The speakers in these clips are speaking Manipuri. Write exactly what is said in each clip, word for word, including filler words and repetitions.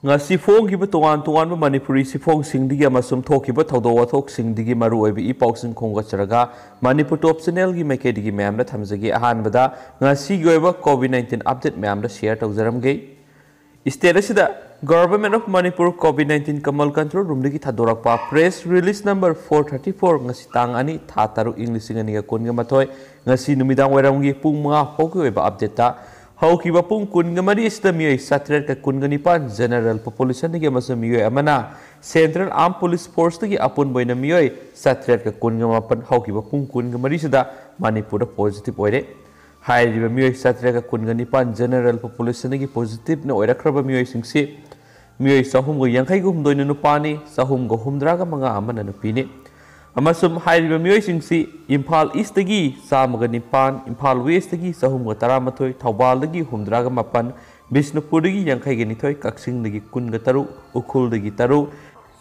ꯉꯁꯤ ꯐꯣꯡꯈꯤꯕ ꯇꯣꯉꯥꯟ ꯇꯣꯉꯥꯟꯕ ꯃꯅꯤꯄꯨꯔꯤ ꯁꯤꯐꯣꯡꯁꯤꯡꯗꯒꯤ ꯑꯃꯁꯨꯡ ꯊꯣꯛꯈꯤꯕ ꯊꯧꯗꯣꯛ ꯋꯥꯊꯣꯛꯁꯤꯡꯗꯒꯤ ꯃꯔꯨꯑꯣꯏꯕ ꯏ ꯄꯥꯎꯁꯤꯡ ꯈꯣꯝꯒꯠꯆꯔꯒ ꯃꯅꯤꯄꯨꯔ ꯇꯣꯞ ꯆꯦꯅꯦꯜꯒꯤ ꯃꯥꯏꯀꯩꯗꯒꯤ ꯃꯌꯥꯝꯗ ꯊꯝꯖꯒꯦ꯫ ꯑꯍꯥꯟꯕꯗ ꯉꯁꯤꯒꯤ ꯑꯣꯏꯕ ꯀꯣꯚꯤꯗ ꯅꯥꯏꯟꯇꯤꯟ ꯑꯞꯗꯦꯠ ꯃꯌꯥꯝꯗ ꯁꯤꯌꯔ ꯇꯧꯖꯔꯝꯒꯦ꯫ ꯁ꯭ꯇꯦꯠ ꯑꯁꯤꯗ Government of Manipur COVID nineteen command control ꯔꯨꯝꯗꯒꯤ ꯊꯥꯗꯣꯔꯛꯄ press release number four thirty four, ꯉꯁꯤ ꯇꯥꯡ ꯑꯅꯤ, ꯊꯥ ꯇꯔꯨꯛ, ꯏꯪ ꯂꯤꯁꯤꯡ ꯑꯅꯤꯒ ꯀꯨꯟꯒ ꯃꯥꯊꯣꯏ, ꯉꯁꯤ ꯅꯨꯃꯤꯗꯥꯡ ꯋꯥꯏꯔꯝꯒꯤ ꯄꯨꯡ ꯃꯉꯥ ꯐꯥꯎꯒꯤ ꯑꯣꯏꯕ ꯑꯞꯗꯦꯠꯇ ꯍꯧꯈꯤꯕ ꯄꯨꯡ ꯀꯨꯟꯒ ꯃꯔꯤ ꯑꯁꯤꯗ ꯃꯤꯑꯣꯏ ꯆꯥꯇ꯭ꯔꯦꯠꯀ ꯀꯨꯟꯒ ꯅꯤꯄꯥꯟ ꯖꯦꯅꯔꯦꯜ ꯄꯣꯄꯨꯂꯦꯁꯟꯗꯒꯤ ꯑꯃꯁꯨꯡ ꯃꯤꯑꯣꯏ ꯑꯃꯅ ꯁꯦꯟꯇ꯭ꯔꯦꯜ ꯑꯥꯔꯝ ꯄꯨꯂꯤꯁ ꯐꯣꯔꯁꯇꯒꯤ ꯑꯄꯨꯟꯕ ꯑꯣꯏꯅ ꯃꯤꯑꯣꯏ ꯆꯥꯇ꯭ꯔꯦꯠꯀ ꯀꯨꯟꯒ ꯃꯥꯄꯟ ꯍꯧꯈꯤꯕ ꯄꯨꯡ ꯀꯨꯟꯒ ꯃꯔꯤꯁꯤꯗ ꯃꯅꯤꯄꯨꯔꯗ ꯄꯣꯖꯤꯇꯤꯚ ꯑꯣꯏꯔꯦ꯫ ꯍꯥꯏꯔꯤꯕ ꯃꯤꯑꯣꯏ ꯆꯥꯇ꯭ꯔꯦꯠꯀ ꯀꯨꯟꯒ ꯅꯤꯄꯥꯟ ꯖꯦꯅꯔꯦꯜ ꯄꯣꯄꯨꯂꯦꯁꯟꯗꯒꯤ ꯄꯣꯖꯤꯇꯤꯚꯅ ꯑꯣꯏꯔꯛꯈ꯭ꯔꯕ ꯃꯤꯑꯣꯏꯁꯤꯡꯁꯤ ꯃꯤꯑꯣꯏ ꯆꯍꯨꯝꯒ ꯌꯥꯡꯈꯩꯒ ꯍꯨꯝꯗꯣꯏꯅ ꯅꯨꯄꯥꯅꯤ, ꯆꯍꯨꯝꯒ ꯍꯨꯝꯗ꯭ꯔꯥꯒ ꯃꯉꯥ ꯑꯃꯅ ꯅꯨꯄꯤꯅꯤ꯫ ꯑꯃꯁꯨꯝ ꯍꯥꯏꯔꯤꯕ ꯃꯤꯑꯣꯏꯁꯤꯡꯁꯤ ꯏꯝꯐꯥꯜ ꯏꯁꯇꯒꯤ ꯆꯥꯝꯃꯒ ꯅꯤꯄꯥꯟ, ꯏꯝꯐꯥꯜ ꯋꯦꯁꯇꯒꯤ ꯆꯍꯨꯝꯒ ꯇꯔꯥꯃꯥꯊꯣꯏ, ꯊꯧꯕꯥꯜꯗꯒꯤ ꯍꯨꯝꯗ꯭ꯔꯥꯒ ꯃꯥꯄꯟ, ꯕꯤꯁꯅꯨꯄꯨꯔꯗꯒꯤ ꯌꯥꯡꯈꯩꯒ ꯅꯤꯊꯣꯏ, ꯀꯛꯆꯤꯡꯗꯒꯤ ꯀꯨꯟꯒ ꯇꯔꯨꯛ, ꯎꯈ꯭ꯔꯨꯜꯗꯒꯤ ꯇꯔꯨꯛ,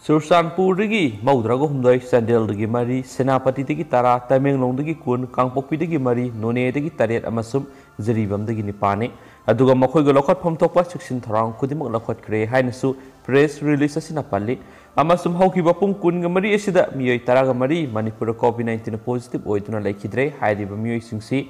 ꯆꯨꯔꯆꯥꯟꯄꯨꯔꯗꯒꯤ ꯃꯧꯗ꯭ꯔꯥꯒ ꯍꯨꯝꯗꯣꯏ, ꯆꯥꯟꯗꯦꯜꯗꯒꯤ ꯃꯔꯤ, ꯁꯦꯅꯥꯄꯇꯤꯗꯒꯤ ꯇꯔꯥ, ꯇꯃꯦꯡꯂꯣꯡꯗꯒꯤ ꯀꯨꯟ, ꯀꯥꯡꯄꯣꯛꯄꯤꯗꯒꯤ ꯃꯔꯤ, ꯅꯣꯅꯦꯗꯒꯤ ꯇꯔꯦꯠ ꯑꯃꯁꯨꯡ ꯖꯤꯔꯤꯕꯥꯝꯗꯒꯤ ꯅꯤꯄꯥꯟꯅꯤ꯫ ꯑꯗꯨꯒ ꯃꯈꯣꯏꯒ ꯂꯧꯈꯠꯐꯝ ꯊꯣꯛꯄ ꯆꯦꯛꯁꯤꯟ ꯊꯧꯔꯥꯡ ꯈꯨꯗꯤꯡꯃꯛ ꯂꯧꯈꯠꯈ꯭ꯔꯦ ꯍꯥꯏꯅꯁꯨ ꯄ꯭ꯔꯦꯁ ꯔꯤꯂꯤꯁ ꯑꯁꯤꯅ ꯄꯜꯂꯤ꯫ ꯑꯃꯁꯨꯡ ꯍꯧꯈꯤꯕ ꯄꯨꯡ ꯀꯨꯟꯒ ꯃꯔꯤ ꯑꯁꯤꯗ ꯃꯤꯑꯣꯏ ꯇꯔꯥꯒ ꯃꯔꯤ ꯃꯅꯤꯄꯨꯔꯗ ꯀꯣꯚꯤꯗ ꯅꯥꯏꯟꯇꯤꯟ ꯄꯣꯖꯤꯇꯤꯚ ꯑꯣꯏꯗꯨꯅ ꯂꯩꯈꯤꯗ꯭ꯔꯦ꯫ ꯍꯥꯏꯔꯤꯕ ꯃꯤꯑꯣꯏꯁꯤꯡꯁꯤ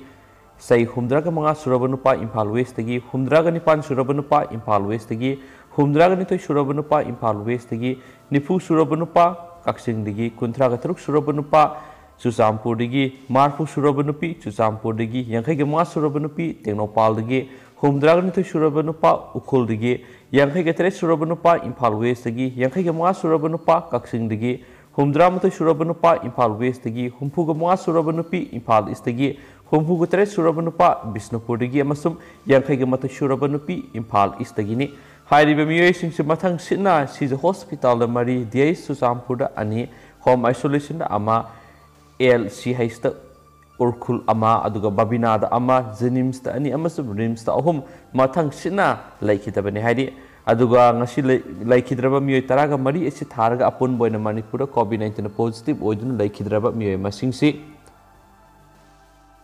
ꯆꯍꯤ ꯍꯨꯝꯗ꯭ꯔꯥꯒ ꯃꯉꯥ ꯁꯨꯔꯕ ꯅꯨꯄꯥ ꯏꯝꯐꯥꯜ ꯋꯦꯁꯇꯒꯤ, ꯍꯨꯝꯗ꯭ꯔꯥꯒ ꯅꯤꯄꯥꯟ ꯁꯨꯔꯕ ꯅꯨꯄꯥ ꯏꯝꯐꯥꯜ ꯋꯦꯁꯇꯒꯤ, ꯍꯨꯝꯗ꯭ꯔꯥꯒ ꯅꯤꯊꯣꯏ ꯁꯨꯔꯕ ꯅꯨꯄꯥ ꯏꯝꯐꯥꯜ ꯋꯦꯁꯇꯒꯤ, ꯅꯤꯐꯨ ꯁꯨꯔꯕ ꯅꯨꯄꯥ ꯀꯛꯆꯤꯡꯗꯒꯤ, ꯀꯨꯟꯊ꯭ꯔꯥꯒ ꯇꯔꯨꯛ ꯁꯨꯔꯕ ꯅꯨꯄꯥ ꯆꯨꯔꯆꯥꯟꯄꯨꯔꯗꯒꯤ, ꯃꯔꯐꯨ ꯁꯨꯔꯕ ꯅꯨꯄꯤ ꯆꯨꯔꯆꯥꯟꯄꯨꯔꯗꯒꯤ, ꯌꯥꯡꯈꯩꯒ ꯃꯉꯥ ꯁꯨꯔꯕ ꯅꯨꯄꯤ ꯇꯦꯡꯅꯧꯄꯥꯜꯗꯒꯤ, ꯍꯨꯝꯗ꯭ꯔꯥꯒ ꯅꯤꯊꯣꯏ ꯁꯨꯔꯕ ꯅꯨꯄꯥ ꯎꯈ꯭ꯔꯨꯜꯗꯒꯤ, ꯌꯥꯡꯈꯩꯒ ꯇꯔꯦꯠ ꯁꯨꯔꯕ ꯅꯨꯄꯥ ꯏꯝꯐꯥꯜ ꯋꯦꯁꯇꯒꯤ, ꯌꯥꯡꯈꯩꯒ ꯃꯉꯥ ꯁꯨꯔꯕ ꯅꯨꯄꯥ ꯀꯛꯆꯤꯡꯗꯒꯤ, ꯍꯨꯝꯗ꯭ꯔꯥꯃꯥꯊꯣꯏ ꯁꯨꯔꯕ ꯅꯨꯄꯥ ꯏꯝꯐꯥꯜ ꯋꯦꯁꯇꯒꯤ, ꯍꯨꯝꯐꯨꯒ ꯃꯉꯥ ꯁꯨꯔꯕ ꯅꯨꯄꯤ ꯏꯝꯐꯥꯜ ꯏꯁꯇꯒꯤ, ꯍꯨꯝꯐꯨꯒ ꯇꯔꯦꯠ ꯁꯨꯔꯕ ꯅꯨꯄꯥ ꯕꯤꯁꯅꯨꯄꯨꯔꯗꯒꯤ ꯑꯃꯁꯨꯡ ꯌꯥꯡꯈꯩꯒ ꯃꯥꯊꯣꯏ ꯁꯨꯔꯕ ꯅꯨꯄꯤ ꯏꯝꯐꯥꯜ ꯏꯁꯇꯒꯤꯅꯤ꯫ ꯍꯥꯏꯔꯤꯕ ꯃꯤꯑꯣꯏꯁꯤꯡꯁꯤ ꯃꯊꯪ ꯁꯤꯠꯅ ꯁꯤꯖ ꯍꯣꯁꯄꯤꯇꯥꯜꯗ ꯃꯔꯤ, ꯗꯤ ꯑꯩꯆ ꯆꯨꯔꯆꯥꯟꯄꯨꯔꯗ ꯑꯅꯤ, ꯍꯣꯝ ꯑꯥꯏꯁꯣꯂꯦꯁꯟꯗ ꯑꯃ, ꯑꯦꯜ ꯁꯤ ꯑꯩꯆꯇ ꯎꯈ꯭ꯔꯨꯜ ꯑꯃ, ꯑꯗꯨꯒ ꯕꯕꯤꯅꯥꯗ ꯑꯃ, ꯖꯦꯅꯤꯝꯁꯇ ꯑꯅꯤ ꯑꯃꯁꯨꯡ ꯔꯤꯝꯁꯇ ꯑꯍꯨꯝ ꯃꯊꯪ ꯁꯤꯠꯅ ꯂꯩꯈꯤꯗꯕꯅꯤ ꯍꯥꯏꯔꯤ꯫ ꯑꯗꯨꯒ ꯉꯁꯤ ꯂꯩ-, ꯂꯩꯈꯤꯗ꯭ꯔꯕ ꯃꯤꯑꯣꯏ ꯇꯔꯥꯒ ꯃꯔꯤ ꯑꯁꯤ ꯊꯥꯔꯒ ꯑꯄꯨꯟꯕ ꯑꯣꯏꯅ ꯃꯅꯤꯄꯨꯔꯗ ꯀꯣꯚꯤꯗ ꯅꯥꯏꯟꯇꯤꯟ ꯄꯣꯖꯤꯇꯤꯚ ꯑꯣꯏꯗꯨꯅ ꯂꯩꯈꯤꯗ꯭ꯔꯕ ꯃꯤꯑꯣꯏ ꯃꯁꯤꯡꯁꯤ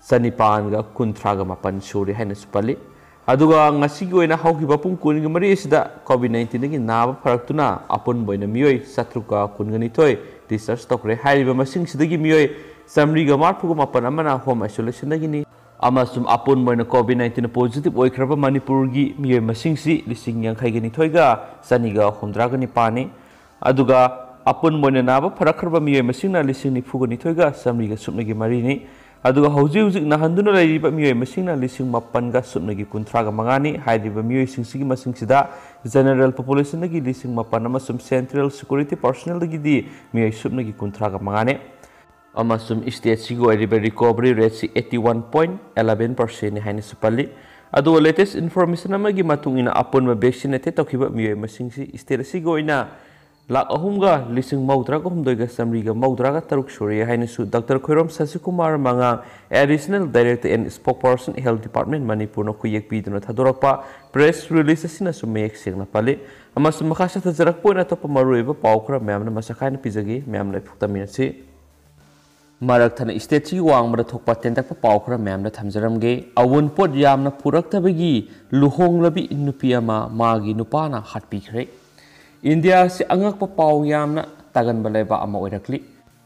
ꯆꯅꯤꯄꯥꯟꯒ ꯀꯨꯟꯊ꯭ꯔꯥꯒ ꯃꯥꯄꯟ ꯁꯨꯔꯦ ꯍꯥꯏꯅꯁꯨ ꯄꯜꯂꯤ꯫ ꯑꯗꯨꯒ ꯉꯁꯤꯒꯤ ꯑꯣꯏꯅ ꯍꯧꯈꯤꯕ ꯄꯨꯡ ꯀꯨꯟꯒ ꯃꯔꯤ ꯑꯁꯤꯗ COVID nineteenꯗꯒꯤ ꯅꯥꯕ ꯐꯔꯛꯇꯨꯅ ꯑꯄꯨꯟꯕ ꯑꯣꯏꯅ ꯃꯤꯑꯣꯏ ꯆꯥꯇ꯭ꯔꯨꯛꯀ ꯀꯨꯟꯒ ꯅꯤꯊꯣꯏ discharge ꯇꯧꯈ꯭ꯔꯦ꯫ ꯍꯥꯏꯔꯤꯕ ꯃꯁꯤꯡꯁꯤꯗꯒꯤ ꯃꯤꯑꯣꯏ ꯆꯥꯃꯔꯤꯒ ꯃꯔꯤꯐꯨꯒ ꯃꯥꯄꯟ ꯑꯃꯅ home isolationꯗꯒꯤꯅꯤ꯫ ꯑꯃꯁꯨꯡ ꯑꯄꯨꯟꯕ ꯑꯣꯏꯅ COVID nineteen positive ꯑꯣꯏꯈ꯭ꯔꯕ ꯃꯅꯤꯄꯨꯔꯒꯤ ꯃꯤꯑꯣꯏ ꯃꯁꯤꯡꯁꯤ ꯂꯤꯁꯤꯡ ꯌꯥꯡꯈꯩꯒ ꯅꯤꯊꯣꯏꯒ ꯆꯅꯤꯒ ꯍꯨꯝꯗ꯭ꯔꯥꯒ ꯅꯤꯄꯥꯟꯅꯤ꯫ ꯑꯗꯨꯒ ꯑꯄꯨꯟꯕ ꯑꯣꯏꯅ ꯅꯥꯕ ꯐꯔꯛꯈ꯭ꯔꯕ ꯃꯤꯑꯣꯏ ꯃꯁꯤꯡꯅ ꯂꯤꯁꯤꯡ ꯅꯤꯐꯨꯒ ꯅꯤꯊꯣꯏꯒ ꯆꯥꯃꯔꯤꯒ ꯁꯨꯞꯅꯒꯤ ꯃꯔꯤꯅꯤ꯫ ꯑꯗꯨꯒ ꯍꯧꯖꯤꯛ ꯍꯧꯖꯤꯛ ꯅꯥꯍꯟꯗꯨꯅ ꯂꯩꯔꯤꯕ ꯃꯤꯑꯣꯏ ꯃꯁꯤꯡꯅ ꯂꯤꯁꯤꯡ ꯃꯥꯄꯟꯒ ꯁꯨꯞꯅꯒꯤ ꯀꯨꯟꯊ꯭ꯔꯥꯒ ꯃꯉꯥꯅꯤ꯫ ꯍꯥꯏꯔꯤꯕ ꯃꯤꯑꯣꯏꯁꯤꯡꯁꯤꯒꯤ ꯃꯁꯤꯡꯁꯤꯗ general populationꯗꯒꯤ ꯂꯤꯁꯤꯡ ꯃꯥꯄꯟ ꯑꯃꯁꯨꯡ central security personnelꯗꯒꯤꯗꯤ ꯃꯤꯑꯣꯏ ꯁꯨꯞꯅꯒꯤ ꯀꯨꯟꯊ꯭ꯔꯥꯒ ꯃꯉꯥꯅꯤ꯫ ꯑꯃꯁꯨꯡ stateꯁꯤꯒꯤ ꯑꯣꯏꯔꯤꯕ recovery rateꯁꯤ eighty one point eleven percentꯅꯤ ꯍꯥꯏꯅꯁꯨ ꯄꯜꯂꯤ꯫ ꯑꯗꯨꯒ latest information ꯑꯃꯒꯤ ꯃꯇꯨꯡ ꯏꯟꯅ ꯑꯄꯨꯟꯕ vaccinated ꯇꯧꯈꯤꯕ ꯃꯤꯑꯣꯏ ꯃꯁꯤꯡꯁꯤ state ꯑꯁꯤꯒꯤ ꯑꯣꯏꯅ ꯂꯥꯈ ꯑꯍꯨꯝꯒ ꯂꯤꯁꯤꯡ ꯃꯧꯗ꯭ꯔꯥꯒ ꯍꯨꯝꯗꯣꯏꯒ ꯆꯥꯃꯔꯤꯒ ꯃꯧꯗ꯭ꯔꯥꯒ ꯇꯔꯨꯛ ꯁꯨꯔꯦ ꯍꯥꯏꯅꯁꯨ Doctor Khoirom ꯁꯁꯤꯀꯨꯃꯥꯔ ꯃꯉꯥꯡ, Additional Director and Spokesperson Health Department ꯃꯅꯤꯄꯨꯔꯅ ꯈꯨꯌꯦꯛ ꯄꯤꯗꯨꯅ ꯊꯥꯗꯣꯔꯛꯄ press release ꯑꯁꯤꯅꯁꯨ ꯃꯌꯦꯛ ꯁꯦꯡꯅ ꯄꯜꯂꯤ꯫ ꯑꯃꯁꯨꯡ ꯃꯈꯥ ꯆꯠꯊꯖꯔꯛꯄ ꯑꯣꯏꯅ ꯑꯇꯣꯞꯄ ꯃꯔꯨꯑꯣꯏꯕ ꯄꯥꯎ ꯈꯔ ꯃꯌꯥꯝꯅ ꯃꯁꯛ ꯈꯥꯏꯅ ꯄꯤꯖꯒꯦ, ꯃꯌꯥꯝ ꯂꯥꯏꯕꯛ ꯇꯝꯃꯤꯟꯅꯁꯤ꯫ ꯃꯔꯛ ꯊꯠꯅ stateꯁꯤꯒꯤ ꯋꯥꯡꯃꯗ ꯊꯣꯛꯄ ꯇꯦꯟꯇꯛꯄ ꯄꯥꯎ ꯈꯔ ꯃꯌꯥꯝꯗ ꯊꯝꯖꯔꯝꯒꯦ꯫ ꯑꯋꯨꯟꯄꯣꯠ ꯌꯥꯝꯅ ꯄꯨꯔꯛꯇꯕꯒꯤ ꯂꯨꯍꯣꯡꯂꯕꯤ ꯅꯨꯄꯤ ꯑꯃ ꯃꯥꯒꯤ ꯅꯨꯄꯥꯅ ꯍꯥꯠꯄꯤꯈ꯭ꯔꯦ꯫ ꯏꯟꯗꯤꯌꯥ ꯑꯁꯤ ꯑꯉꯛꯄ ꯄꯥꯎ ꯌꯥꯝꯅ ꯇꯥꯒꯟꯕ ꯂꯩꯕꯥꯛ ꯑꯃ ꯑꯣꯏꯔꯛꯂꯤ꯫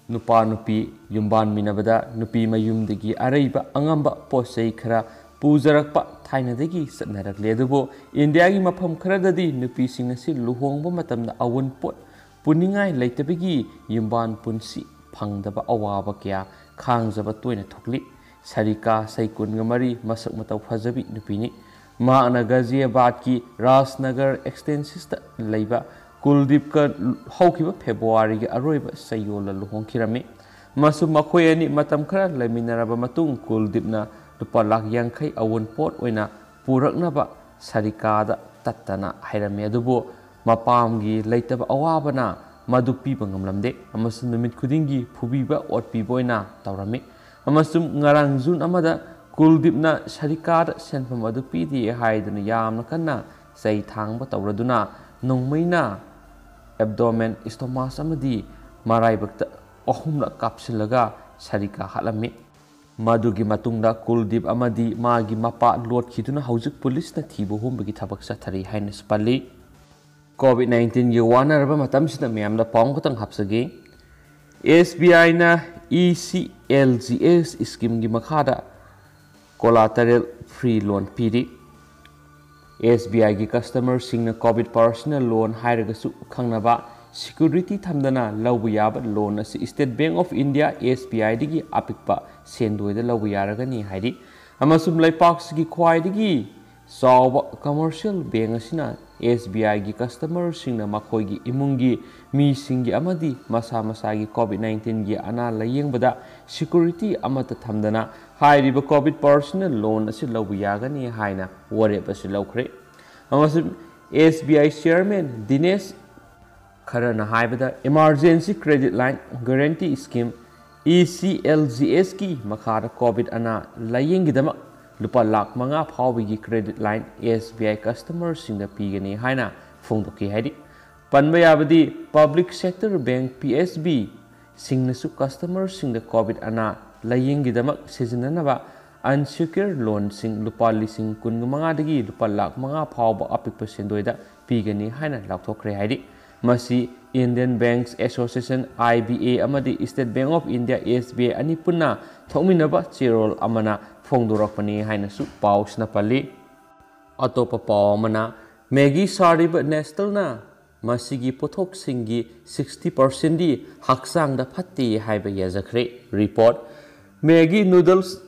ꯅꯨꯄꯥ ꯅꯨꯄꯤ ꯌꯨꯝꯕꯥꯟꯃꯤꯟꯅꯕꯗ ꯅꯨꯄꯤ ꯃꯌꯨꯝꯗꯒꯤ ꯑꯔꯩꯕ ꯑꯉꯝꯕ ꯄꯣꯠ ꯆꯩ ꯈꯔ ꯄꯨꯖꯔꯛꯄ ꯊꯥꯏꯅꯗꯒꯤ ꯆꯠꯅꯔꯛꯂꯤ꯫ ꯑꯗꯨꯕꯨ ꯏꯟꯗꯤꯌꯥꯒꯤ ꯃꯐꯝ ꯈꯔꯗꯗꯤ ꯅꯨꯄꯤꯁꯤꯡ ꯑꯁꯤ ꯂꯨꯍꯣꯡꯕ ꯃꯇꯝꯗ ꯑꯋꯨꯟꯄꯣꯠ ꯄꯨꯅꯤꯡꯉꯥꯏ ꯂꯩꯇꯕꯒꯤ ꯌꯨꯝꯕꯥꯟ ꯄꯨꯟꯁꯤ ꯐꯪꯗꯕ ꯑꯋꯥꯕ ꯀꯌꯥ ꯈꯥꯡꯖꯕ ꯇꯣꯏꯅ ꯊꯣꯛꯂꯤ꯫ ꯁꯔꯤꯀꯥ, ꯆꯍꯤ ꯀꯨꯟꯒ ꯃꯔꯤ, ꯃꯁꯛ ꯃꯇꯧ ꯐꯖꯕꯤ ꯅꯨꯄꯤꯅꯤ꯫ ꯃꯍꯥꯛꯅ ꯒꯥꯖꯤꯌꯥꯕꯥꯗꯀꯤ ꯔꯥꯖꯅꯒꯔ ꯑꯦꯛꯁꯇꯦꯟꯁꯤꯁꯇ ꯂꯩꯕ ꯀꯨꯜꯗꯤꯞꯀ ꯍꯧꯈꯤꯕ ꯐꯦꯕ꯭ꯔꯨꯋꯥꯔꯤꯒꯤ ꯑꯔꯣꯏꯕ ꯆꯌꯣꯜꯗ ꯂꯨꯍꯣꯡꯈꯤꯔꯝꯃꯤ꯫ ꯑꯃꯁꯨꯡ ꯃꯈꯣꯏ ꯑꯅꯤ ꯃꯇꯝ ꯈꯔ ꯂꯩꯃꯤꯟꯅꯔꯕ ꯃꯇꯨꯡ, ꯀꯨꯜꯗꯤꯞꯅ ꯂꯨꯄꯥ ꯂꯥꯈ ꯌꯥꯡꯈꯩ ꯑꯋꯨꯟꯄꯣꯠ ꯑꯣꯏꯅ ꯄꯨꯔꯛꯅꯕ ꯁꯔꯤꯀꯥꯗ ꯇꯠꯇꯅ ꯍꯥꯏꯔꯝꯃꯤ꯫ ꯑꯗꯨꯕꯨ ꯃꯄꯥꯝꯒꯤ ꯂꯩꯇꯕ ꯑꯋꯥꯕꯅ ꯃꯗꯨ ꯄꯤꯕ ꯉꯝꯂꯝꯗꯦ ꯑꯃꯁꯨꯡ ꯅꯨꯃꯤꯠ ꯈꯨꯗꯤꯡꯒꯤ ꯐꯨꯕꯤꯕ ꯑꯣꯠꯄꯤꯕ ꯑꯣꯏꯅ ꯇꯧꯔꯝꯃꯤ꯫ ꯑꯃꯁꯨꯡ ꯉꯔꯥꯡ ꯖꯨꯟ ꯑꯃꯗ ꯀꯨꯜꯗꯤꯞꯅ ꯁꯔꯤꯀꯥꯗ ꯁꯦꯟꯐꯝ ꯑꯗꯨ ꯄꯤꯗꯦ ꯍꯥꯏꯗꯨꯅ ꯌꯥꯝꯅ ꯀꯟꯅ ꯆꯩ ꯊꯥꯡꯕ ꯇꯧꯔꯗꯨꯅ ꯅꯣꯡꯃꯩꯅ abdomen, stomach ꯑꯃꯗꯤ ꯃꯔꯥꯏꯕꯛꯇ ꯑꯍꯨꯝꯂꯛ ꯀꯥꯞꯁꯤꯜꯂꯒ ꯁꯔꯤꯀꯥ ꯍꯥꯠꯂꯝꯃꯤ꯫ ꯃꯗꯨꯒꯤ ꯃꯇꯨꯡꯗ ꯀꯨꯜꯗꯤꯞ ꯑꯃꯗꯤ ꯃꯥꯒꯤ ꯃꯄꯥ ꯂꯣꯠꯈꯤꯗꯨꯅ ꯍꯧꯖꯤꯛ ꯄꯨꯂꯤꯁꯅ ꯊꯤꯕ ꯍꯨꯝꯕꯒꯤ ꯊꯕꯛ ꯆꯠꯊꯔꯤ ꯍꯥꯏꯅꯁꯨ ꯄꯜꯂꯤ꯫ ꯀꯣꯚꯤꯗ ꯅꯥꯏꯟꯇꯤꯟꯒꯤ ꯋꯥꯅꯔꯕ ꯃꯇꯝꯁꯤꯗ ꯃꯌꯥꯝꯗ ꯄꯥꯎ ꯈꯛꯇꯪ ꯍꯥꯞꯆꯒꯦ꯫ ꯑꯦꯁ ꯕꯤ ꯑꯥꯏꯅ ꯏ ꯁꯤ ꯑꯦꯜ ꯖꯤ ꯑꯦꯁ ꯁ꯭ꯀꯤꯝꯒꯤ ꯃꯈꯥꯗ ꯀꯣꯂꯥꯇꯔꯦꯜ ꯐ꯭ꯔꯤ ꯂꯣꯟ ꯄꯤꯔꯤ꯫ ꯑꯦꯁ ꯕꯤ ꯑꯥꯏꯒꯤ ꯀꯁꯇꯃꯔꯁꯤꯡꯅ ꯀꯣꯚꯤꯗ ꯄꯥꯔꯁꯅꯦꯜ ꯂꯣꯟ ꯍꯥꯏꯔꯒꯁꯨ ꯈꯪꯅꯕ ꯁꯤꯀ꯭ꯌꯨꯔꯤꯇꯤ ꯊꯝꯗꯅ ꯂꯧꯕ ꯌꯥꯕ ꯂꯣꯟ ꯑꯁꯤ state bank of India, S B ꯑꯥꯏꯗꯒꯤ ꯑꯄꯤꯛꯄ ꯁꯦꯟꯗꯣꯏꯗ ꯂꯧꯕ ꯌꯥꯔꯒꯅꯤ ꯍꯥꯏꯔꯤ꯫ ꯑꯃꯁꯨꯡ ꯂꯩꯄꯥꯛꯁꯤꯒꯤ ꯈ꯭ꯋꯥꯏꯗꯒꯤ ꯆꯥꯎꯕ ꯀꯃꯔꯁꯤꯌꯦꯜ ꯕꯦꯡꯛ ꯑꯁꯤꯅ ꯑꯦꯁ ꯕꯤ ꯑꯥꯏꯒꯤ ꯀꯁꯇꯃꯔꯁꯤꯡꯅ ꯃꯈꯣꯏꯒꯤ ꯏꯃꯨꯡꯒꯤ ꯃꯤꯁꯤꯡꯒꯤ ꯑꯃꯗꯤ ꯃꯁꯥ ꯃꯁꯥꯒꯤ ꯀꯣꯚꯤꯗ ꯅꯥꯏꯟꯇꯤꯟꯒꯤ ꯑꯅꯥ ꯂꯥꯌꯦꯡꯕꯗ ꯁꯤꯀ꯭ꯌꯨꯔꯤꯇꯤ ꯑꯃꯠꯇ ꯊꯝꯗꯅ ꯍꯥꯏꯔꯤꯕ ꯀꯣꯚꯤꯗ ꯄꯥꯔꯁꯅꯦꯜ ꯂꯣꯟ ꯑꯁꯤ ꯂꯧꯕ ꯌꯥꯒꯅꯤ ꯍꯥꯏꯅ ꯋꯥꯔꯦꯞ ꯑꯁꯤ ꯂꯧꯈ꯭ꯔꯦ꯫ ꯑꯃꯁꯨꯡ ꯑꯦꯁ ꯕꯤ ꯑꯥꯏ ꯆꯤꯌꯔꯃꯦꯟ ꯗꯤꯅꯦꯁ ꯈꯔꯅ ꯍꯥꯏꯕꯗ, emergency credit line guarantee scheme, E C L G ꯑꯦꯁꯀꯤ ꯃꯈꯥꯗ ꯀꯣꯚꯤꯗ ꯑꯅꯥ ꯂꯥꯌꯦꯡꯒꯤꯗꯃꯛ ꯂꯨꯄꯥ ꯂꯥꯈ ꯃꯉꯥ ꯐꯥꯎꯕꯒꯤ credit line S B I ꯀꯁꯇꯃꯔꯁꯤꯡꯗ ꯄꯤꯒꯅꯤ ꯍꯥꯏꯅ ꯐꯣꯡꯗꯣꯛꯈꯤ ꯍꯥꯏꯔꯤ꯫ ꯄꯟꯕ ꯌꯥꯕꯗꯤ, public sector bank, P S B, ꯁꯤꯡꯅꯁꯨ ꯀꯁꯇꯃꯔꯁꯤꯡꯗ ꯀꯣꯚꯤꯗ ꯑꯅꯥ ꯂꯥꯌꯦꯡꯒꯤꯗꯃꯛ ꯁꯤꯖꯤꯟꯅꯅꯕ ꯑꯟꯁꯤꯀ꯭ꯌꯣꯔ ꯂꯣꯟꯁꯤꯡ ꯂꯨꯄꯥ ꯂꯤꯁꯤꯡ ꯀꯨꯟꯒ ꯃꯉꯥꯗꯒꯤ ꯂꯨꯄꯥ ꯂꯥꯈ ꯃꯉꯥ ꯐꯥꯎꯕ ꯑꯄꯤꯛꯄ ꯁꯦꯟꯗꯣꯏꯗ ꯄꯤꯒꯅꯤ ꯍꯥꯏꯅ ꯂꯥꯎꯊꯣꯛꯈ꯭ꯔꯦ ꯍꯥꯏꯔꯤ꯫ ꯃꯁꯤ Indian banks association, I B A, ꯑꯃꯗꯤ state bank of India, S B I, ꯑꯅꯤ ꯄꯨꯟꯅ ꯊꯣꯛꯃꯤꯟꯅꯕ ꯆꯦꯔꯣꯜ ꯑꯃꯅ ꯐꯣꯡꯗꯣꯔꯛꯄꯅꯤ ꯍꯥꯏꯅꯁꯨ ꯄꯥꯎꯁꯤꯅ ꯄꯜꯂꯤ꯫ ꯑꯇꯣꯞꯄ ꯄꯥꯎ ꯑꯃꯅ, ꯃꯦꯒꯤ ꯁꯥꯔꯤꯕ ꯅꯦꯁꯇꯜꯅ ꯃꯁꯤꯒꯤ ꯄꯣꯠꯊꯣꯛꯁꯤꯡꯒꯤ ꯁꯤꯛꯁꯇꯤ ꯄꯥꯔꯁꯦꯟꯗꯤ ꯍꯛꯆꯥꯡꯗ ꯐꯠꯇꯦ ꯍꯥꯏꯕ ꯌꯥꯖꯈ꯭ꯔꯦ꯫ ꯔꯤꯄꯣꯔꯠ, ꯃꯦꯒꯤ ꯅꯨꯗꯜꯁ,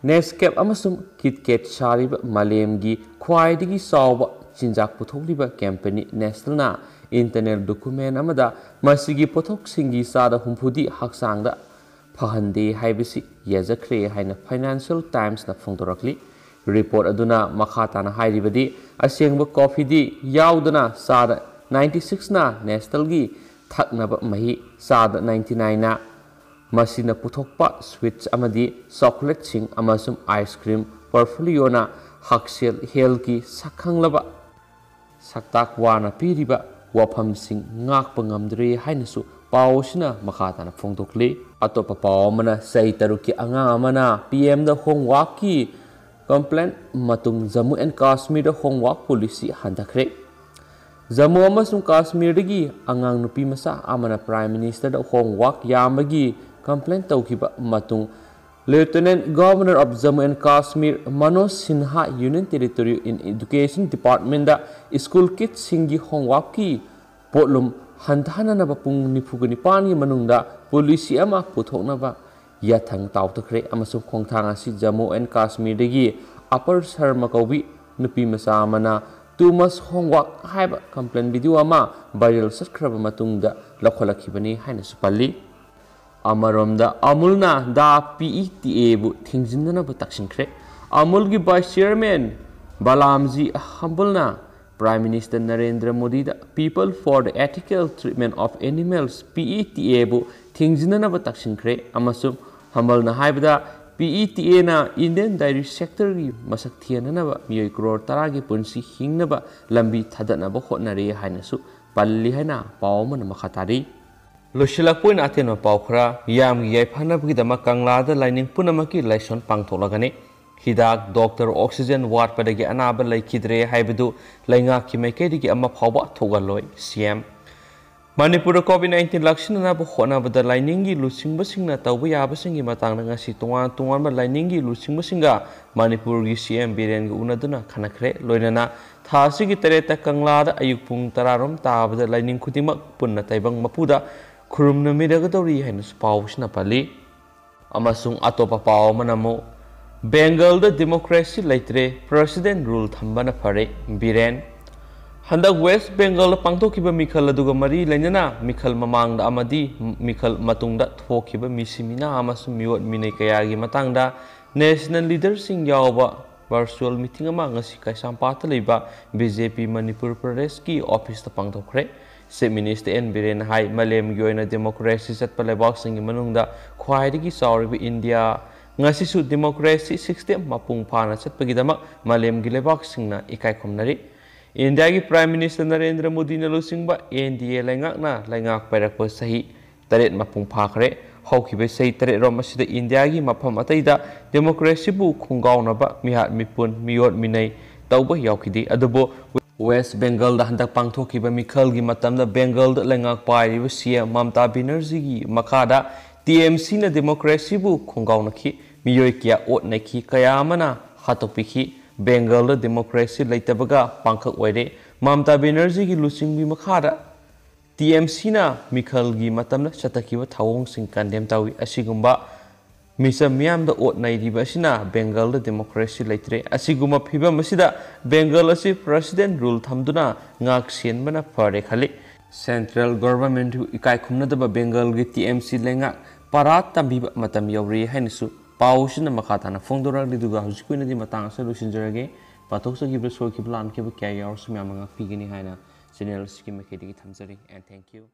ꯅꯦꯁꯀꯦꯞ ꯑꯃꯁꯨꯡ ꯀꯤꯠꯀꯦꯠ ꯁꯥꯔꯤꯕ ꯃꯥꯂꯦꯝꯒꯤ ꯈ꯭ꯋꯥꯏꯗꯒꯤ ꯆꯥꯎꯕ ꯆꯤꯟꯖꯥꯛ ꯄꯨꯊꯣꯛꯂꯤꯕ ꯀꯝꯄꯦꯅꯤ ꯅꯦꯁꯇꯜꯅ ꯏꯟꯇꯔꯅꯦꯜ ꯗꯣꯀꯨꯃꯦꯟ ꯑꯃꯗ ꯃꯁꯤꯒꯤ ꯄꯣꯠꯊꯣꯛꯁꯤꯡꯒꯤ ꯆꯥꯗ ꯍꯨꯝꯐꯨꯗꯤ ꯍꯛꯆꯥꯡꯗ ꯐꯍꯟꯗꯦ ꯍꯥꯏꯕꯁꯤ ꯌꯥꯖꯈ꯭ꯔꯦ ꯍꯥꯏꯅ ꯐꯥꯏꯅꯥꯟꯁꯤꯌꯦꯜ ꯇꯥꯏꯝꯁꯅ ꯐꯣꯡꯗꯣꯔꯛꯂꯤ꯫ ꯔꯤꯄꯣꯔꯠ ꯑꯗꯨꯅ ꯃꯈꯥ ꯇꯥꯅ ꯍꯥꯏꯔꯤꯕꯗꯤ, ꯑꯁꯦꯡꯕ ꯀꯣꯐꯤꯗꯤ ꯌꯥꯎꯗꯅ ꯆꯥꯗ ꯅꯥꯏꯟꯇꯤ ꯁꯤꯛꯁꯅ ꯅꯦꯁꯇꯜꯒꯤ ꯊꯛꯅꯕ ꯃꯍꯤ, ꯆꯥꯗ ꯅꯥꯏꯟꯇꯤ ꯅꯥꯏꯟꯅ ꯃꯁꯤꯅ ꯄꯨꯊꯣꯛꯄ ꯁ꯭ꯋꯤꯠꯁ ꯑꯃꯗꯤ ꯆꯣꯀꯣꯂꯦꯠꯁꯤꯡ ꯑꯃꯁꯨꯡ ꯑꯥꯏꯁ ꯀ꯭ꯔꯤꯝ ꯄꯣꯔꯠꯐꯣꯂꯤꯑꯣꯅ ꯍꯛꯁꯦꯜ, ꯍꯦꯜꯊꯀꯤ ꯁꯛꯈꯪꯂꯕ ꯁꯛꯇꯥꯛ ꯋꯥꯅ ꯄꯤꯔꯤꯕ ꯋꯥꯐꯝꯁꯤꯡ ꯉꯥꯛꯄ ꯉꯝꯗ꯭ꯔꯦ ꯍꯥꯏꯅꯁꯨ ꯄꯥꯎ ꯑꯁꯤꯅ ꯃꯈꯥ ꯇꯥꯅ ꯐꯣꯡꯗꯣꯛꯂꯤ꯫ ꯑꯇꯣꯞꯄ ꯄꯥꯎ ꯑꯃꯅ, ꯆꯍꯤ ꯇꯔꯨꯛꯀꯤ ꯑꯉꯥꯡ ꯑꯃꯅ P M ꯗ homeworkꯀꯤ complaint ꯃꯇꯨꯡ Jammu and Kashmirꯗ homework policy ꯍꯟꯊꯈ꯭ꯔꯦ꯫ Jammu ꯑꯃꯁꯨꯡ ꯀꯥꯁꯃꯤꯔꯗꯒꯤ ꯑꯉꯥꯡ ꯅꯨꯄꯤ ꯃꯆꯥ ꯑꯃꯅ Prime Ministerꯗ homework ꯌꯥꯝꯕꯒꯤ complaint ꯇꯧꯈꯤꯕ ꯃꯇꯨꯡ, Lieutenant Governor of Jammu and Kashmir Manoj Sinha Union Territory in Education Departmentꯗ school kidsꯁꯤꯡꯒꯤ homeworkꯀꯤ ꯄꯣꯠꯂꯨꯝ ꯍꯟꯊꯍꯟꯅꯅꯕ ꯄꯨꯡ ꯅꯤꯐꯨꯒ ꯅꯤꯄꯥꯟꯒꯤ ꯃꯅꯨꯡꯗ policy ꯑꯃ ꯄꯨꯊꯣꯛꯅꯕ ꯌꯥꯊꯪ ꯇꯥꯎꯊꯈ꯭ꯔꯦ, ꯑꯃꯁꯨꯡ ꯈꯣꯡꯊꯥꯡ ꯑꯁꯤ Jammu and Kashmirꯗꯒꯤ Upper Sharma ꯀꯧꯕꯤ ꯅꯨꯄꯤ ꯃꯆꯥ ꯑꯃꯅ "Too much homework" ꯍꯥꯏꯕ complaint video ꯑꯃ viral ꯆꯠꯈ꯭ꯔꯕ ꯃꯇꯨꯡꯗ ꯂꯧꯈꯠꯂꯛꯈꯤꯕꯅꯤ ꯍꯥꯏꯅꯁꯨ ꯄꯜꯂꯤ꯫ ꯑꯃꯔꯣꯝꯗ, ꯑꯃꯨꯜꯅ ꯗ PETAꯕꯨ ꯊꯤꯡꯖꯤꯟꯅꯅꯕ ꯇꯛꯁꯤꯟꯈ꯭ꯔꯦ꯫ ꯑꯃꯨꯜꯒꯤ vice chairman ꯕꯥꯂꯥꯝꯖꯤ ꯍꯝꯕꯜꯅ Prime Minister Narendra ꯃꯣꯗꯤꯗ "People for the Ethical Treatment of Animals", PETAꯕꯨ ꯊꯤꯡꯖꯤꯟꯅꯅꯕ ꯇꯛꯁꯤꯟꯈ꯭ꯔꯦ, ꯑꯃꯁꯨꯡ ꯍꯝꯕꯜꯅ ꯍꯥꯏꯕꯗ, PETAꯅ Indian dairy sectorꯒꯤ ꯃꯁꯛ ꯊꯤꯍꯟꯅꯅꯕ ꯃꯤꯑꯣꯏ ꯀ꯭ꯔꯣꯔ ꯇꯔꯥꯒꯤ ꯄꯨꯟꯁꯤ ꯍꯤꯡꯅꯕ ꯂꯝꯕꯤ ꯊꯥꯗꯠꯅꯕ ꯍꯣꯠꯅꯔꯤ ꯍꯥꯏꯅꯁꯨ ꯄꯜꯂꯤ ꯍꯥꯏꯅ ꯄꯥꯎ ꯑꯃꯅ ꯃꯈꯥ ꯇꯥꯔꯤ꯫ ꯂꯣꯏꯁꯤꯜꯂꯛꯄ ꯑꯣꯏꯅ ꯑꯇꯦꯟꯕ ꯄꯥꯎ ꯈꯔ꯫ ꯃꯤꯌꯥꯝꯒꯤ ꯌꯥꯏꯐꯅꯕꯒꯤꯗꯃꯛ ꯀꯪꯂꯥꯗ ꯂꯥꯏꯅꯤꯡ ꯄꯨꯝꯅꯃꯛꯀꯤ ꯂꯥꯏꯁꯣꯟ ꯄꯥꯡꯊꯣꯛꯂꯒꯅꯤ꯫ ꯍꯤꯗꯥꯛ, doctor, oxygen ꯋꯥꯠꯄꯗꯒꯤ ꯑꯅꯥꯕ ꯂꯩꯈꯤꯗ꯭ꯔꯦ ꯍꯥꯏꯕꯗꯨ ꯂꯩꯉꯥꯛꯀꯤ ꯃꯥꯏꯀꯩꯗꯒꯤ ꯑꯃ ꯐꯥꯎꯕ ꯊꯣꯛꯍꯜꯂꯣꯏ, CM꯫ ꯃꯅꯤꯄꯨꯔꯗ COVID nineteen ꯂꯥꯛꯁꯤꯟꯅꯅꯕ ꯍꯣꯠꯅꯕꯗ ꯂꯥꯏꯅꯤꯡꯒꯤ ꯂꯨꯆꯤꯡꯕꯁꯤꯡꯅ ꯇꯧꯕ ꯌꯥꯕꯁꯤꯡꯒꯤ ꯃꯇꯥꯡꯗ ꯉꯁꯤ ꯇꯣꯉꯥꯟ ꯇꯣꯉꯥꯟꯕ ꯂꯥꯏꯅꯤꯡꯒꯤ ꯂꯨꯆꯤꯡꯕꯁꯤꯡꯒ ꯃꯅꯤꯄꯨꯔꯒꯤ CM ꯕꯤꯔꯦꯟꯒ ꯎꯅꯗꯨꯅ ꯈꯟꯅꯈ꯭ꯔꯦ꯫ ꯂꯣꯏꯅꯅ ꯊꯥ ꯑꯁꯤꯒꯤ ꯇꯔꯦꯠꯇ ꯀꯪꯂꯥꯗ ꯑꯌꯨꯛ ꯄꯨꯡ ꯇꯔꯥꯔꯣꯝ ꯇꯥꯕꯗ ꯂꯥꯏꯅꯤꯡ ꯈꯨꯗꯤꯡꯃꯛ ꯄꯨꯟꯅ ꯇꯥꯏꯕꯪ ꯃꯄꯨꯗ ꯈꯨꯔꯨꯝꯅꯃꯤꯔꯒꯗꯧꯔꯤ ꯍꯥꯏꯅꯁꯨ ꯄꯥꯎꯁꯤꯅ ꯄꯜꯂꯤ꯫ ꯑꯃꯁꯨꯡ ꯑꯇꯣꯞꯄ ꯄꯥꯎ ꯑꯃꯅ ꯑꯃꯨꯛ, ꯕꯦꯡꯒꯜꯗ democracy ꯂꯩꯇ꯭ꯔꯦ, president rule ꯊꯝꯕꯅ ꯐꯔꯦ, ꯕꯤꯔꯦꯟ꯫ ꯍꯟꯗꯛ ꯋꯦꯁ ꯕꯦꯡꯒꯜꯗ ꯄꯥꯡꯊꯣꯛꯈꯤꯕ ꯃꯤꯈꯜ ꯑꯗꯨꯒ ꯃꯔꯤ ꯂꯩꯅꯅ ꯃꯤꯈꯜ ꯃꯃꯥꯡꯗ ꯑꯃꯗꯤ ꯃꯤꯈꯜ ꯃꯇꯨꯡꯗ ꯊꯣꯛꯈꯤꯕ ꯃꯤꯁꯤ ꯃꯤꯅꯥ ꯑꯃꯁꯨꯡ ꯃꯤꯑꯣꯠ ꯃꯤꯅꯩ ꯀꯌꯥꯒꯤ ꯃꯇꯥꯡꯗ national leaderꯁꯤꯡ ꯌꯥꯎꯕ virtual meeting ꯑꯃ ꯉꯁꯤ ꯀꯩꯁꯥꯝꯄꯥꯠꯇ ꯂꯩꯕ BJP ꯃꯅꯤꯄꯨꯔ ꯄ꯭ꯔꯗꯦꯁꯀꯤ officeꯇ ꯄꯥꯡꯊꯣꯛꯈ꯭ꯔꯦ꯫ Chief Minister N ꯕꯤꯔꯦꯟꯅ ꯍꯥꯏ, ꯃꯥꯂꯦꯝꯒꯤ ꯑꯣꯏꯅ democracy ꯆꯠꯄ ꯂꯩꯕꯥꯛꯁꯤꯡꯒꯤ ꯃꯅꯨꯡꯗ ꯈ꯭ꯋꯥꯏꯗꯒꯤ ꯆꯥꯎꯔꯤꯕ ꯏꯟꯗꯤꯌꯥ ꯉꯁꯤꯁꯨ democracy system ꯃꯄꯨꯡ ꯐꯥꯅ ꯆꯠꯄꯒꯤꯗꯃꯛ ꯃꯥꯂꯦꯝꯒꯤ ꯂꯩꯕꯥꯛꯁꯤꯡꯅ ꯏꯀꯥꯏ ꯈꯨꯝꯅꯔꯤ꯫ ꯏꯟꯗꯤꯌꯥꯒꯤ Prime Minister ꯅꯔꯦꯟꯗ꯭ꯔ ꯃꯣꯗꯤꯅ ꯂꯨꯆꯤꯡꯕ N D A ꯂꯩꯉꯥꯛꯅ ꯂꯩꯉꯥꯛ ꯄꯥꯏꯔꯛꯄ ꯆꯍꯤ ꯇꯔꯦꯠ ꯃꯄꯨꯡ ꯐꯥꯈ꯭ꯔꯦ꯫ ꯍꯧꯈꯤꯕ ꯆꯍꯤ ꯇꯔꯦꯠꯔꯣꯝ ꯑꯁꯤꯗ ꯏꯟꯗꯤꯌꯥꯒꯤ ꯃꯐꯝ ꯑꯇꯩꯗ democracyꯕꯨ ꯈꯣꯡꯒꯥꯎꯅꯕ ꯃꯤꯍꯥꯠ ꯃꯤꯄꯨꯟ, ꯃꯤꯑꯣꯠ ꯃꯤꯅꯩ ꯇꯧꯕ ꯌꯥꯎꯈꯤꯗꯦ꯫ ꯑꯗꯨꯕꯨ West Bengalꯗ ꯍꯟꯗꯛ ꯄꯥꯡꯊꯣꯛꯈꯤꯕ ꯃꯤꯈꯜꯒꯤ ꯃꯇꯝꯗ Bengalꯗ ꯂꯩꯉꯥꯛ ꯄꯥꯏꯔꯤꯕ C M ꯃꯃꯇꯥ ꯕꯦꯅꯔꯖꯤꯒꯤ ꯃꯈꯥꯗ T M Cꯅ democracyꯕꯨ ꯈꯣꯡꯒꯥꯎꯅꯈꯤ꯫ ꯃꯤꯑꯣꯏ ꯀꯌꯥ ꯑꯣꯠ ꯅꯩꯈꯤ, ꯀꯌꯥ ꯑꯃꯅ ꯍꯥꯠꯇꯣꯛꯄꯤꯈꯤ꯫ Bengalꯗ democracy ꯂꯩꯇꯕꯒ ꯄꯥꯡꯈꯛ ꯑꯣꯏꯔꯦ꯫ ꯃꯃꯇꯥ ꯕꯦꯅꯔꯖꯤꯒꯤ ꯂꯨꯆꯤꯡꯕꯤ ꯃꯈꯥꯗ T M Cꯅ ꯃꯤꯈꯜꯒꯤ ꯃꯇꯝꯗ ꯆꯠꯊꯈꯤꯕ ꯊꯧꯑꯣꯡꯁꯤꯡ condemn ꯇꯧꯏ꯫ ꯑꯁꯤꯒꯨꯝꯕ ꯃꯤꯆꯝ ꯃꯤꯌꯥꯝꯗ ꯑꯣꯠ ꯅꯩꯔꯤꯕ ꯑꯁꯤꯅ Bengalꯗ democracy ꯂꯩꯇ꯭ꯔꯦ꯫ ꯑꯁꯤꯒꯨꯝꯕ ꯐꯤꯕꯝ ꯑꯁꯤꯗ Bengal ꯑꯁꯤ President rule ꯊꯝꯗꯨꯅ ꯉꯥꯛ ꯁꯦꯟꯕꯅ ꯐꯔꯦ ꯈꯜꯂꯤ꯫ Central Governmentꯕꯨ ꯏꯀꯥꯏ ꯈꯨꯝꯅꯗꯕ Bengalꯒꯤ T M C ꯂꯩꯉꯥꯛ ꯄꯔꯥ ꯇꯝꯕꯤꯕ ꯃꯇꯝ ꯌꯧꯔꯦ ꯍꯥꯏꯅꯁꯨ ꯄꯥꯎ ꯑꯁꯤꯅ ꯃꯈꯥ ꯇꯥꯅ ꯐꯣꯡꯗꯣꯔꯛꯂꯤ꯫ ꯑꯗꯨꯒ ꯍꯧꯖꯤꯛꯀꯤ ꯑꯣꯏꯅꯗꯤ ꯃꯇꯥꯡ ꯑꯁꯤꯗ ꯂꯣꯏꯁꯤꯟꯖꯔꯒꯦ꯫ ꯄꯥꯊꯣꯛꯆꯈꯤꯕꯗ ꯁꯣꯏꯈꯤꯕ ꯂꯥꯟꯈꯤꯕ ꯀꯌꯥ ꯌꯥꯎꯔꯁꯨ ꯃꯌꯥꯝꯅ ꯉꯥꯛꯄꯤꯒꯅꯤ ꯍꯥꯏꯅ channel ꯑꯁꯤꯒꯤ ꯃꯥꯏꯀꯩꯗꯒꯤ ꯊꯝꯖꯔꯤ꯫ And thank you꯫